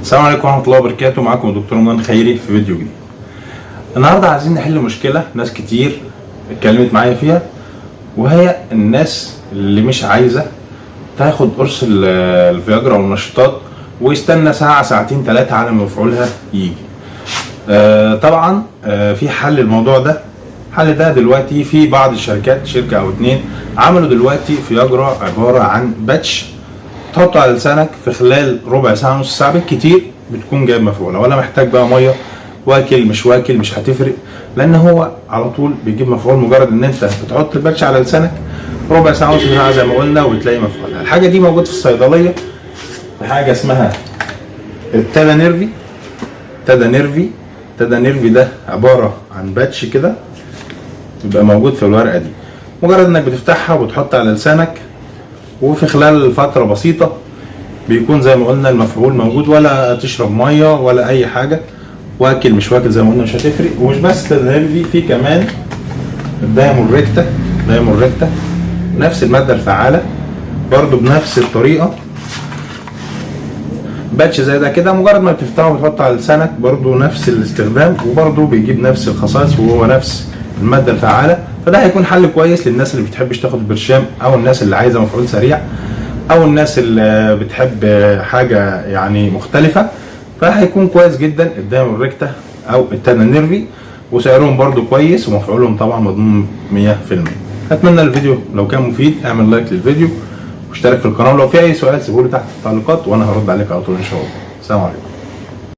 السلام عليكم ورحمة الله وبركاته. معاكم دكتور رمضان خيري في فيديو جديد. النهاردة عايزين نحل مشكلة ناس كتير اتكلمت معايا فيها، وهي الناس اللي مش عايزة تاخد قرص الفياجرا والمنشطات ويستنى ساعة ساعتين 3 على ما مفعولها يجي. طبعا في حل الموضوع ده. الحل ده دلوقتي في بعض الشركات، شركة او 2 عملوا دلوقتي فياجرا عبارة عن patch تحطه على لسانك، في خلال ربع ساعة نص ساعة بالكتير بتكون جايب مفعولة، ولا محتاج بقى مية، واكل مش واكل مش هتفرق، لان هو على طول بيجيب مفعول. مجرد ان انت بتحط ال patch على لسانك ربع ساعة نص ساعة زي ما قلنا وبتلاقي مفعولها. الحاجة دي موجودة في الصيدلية في حاجة اسمها التادا نيرفي. تادا نيرفي، تادا نيرفي ده عبارة عن patch كده بيبقى موجود في الورقة دي، مجرد انك بتفتحها وبتحط على لسانك وفي خلال فترة بسيطة بيكون زي ما قلنا المفعول موجود، ولا تشرب مية ولا أي حاجة، واكل مش واكل زي ما قلنا مش هتفرق. ومش بس تادا نيرفي، في كمان الدايموريكتا. دايموريكتا نفس المادة الفعالة برضو بنفس الطريقة، patch زي ده كده مجرد ما بتفتحه وتحطه على لسانك برضو نفس الاستخدام، وبرضو بيجيب نفس الخصائص وهو نفس المادة الفعالة. فده هيكون حل كويس للناس اللي بتحبش تاخد البرشام، او الناس اللي عايزة مفعول سريع، او الناس اللي بتحب حاجة يعني مختلفة. فهيكون كويس جدا الدايموريكتا او التادا نيرفي، وسعرهم برضو كويس ومفعولهم طبعا مضمون 100%. اتمنى الفيديو لو كان مفيد اعمل like للفيديو واشترك في القناة، ولو في اي سؤال سيبولي تحت في التعليقات وانا هرد عليك على طول ان شاء الله. السلام عليكم.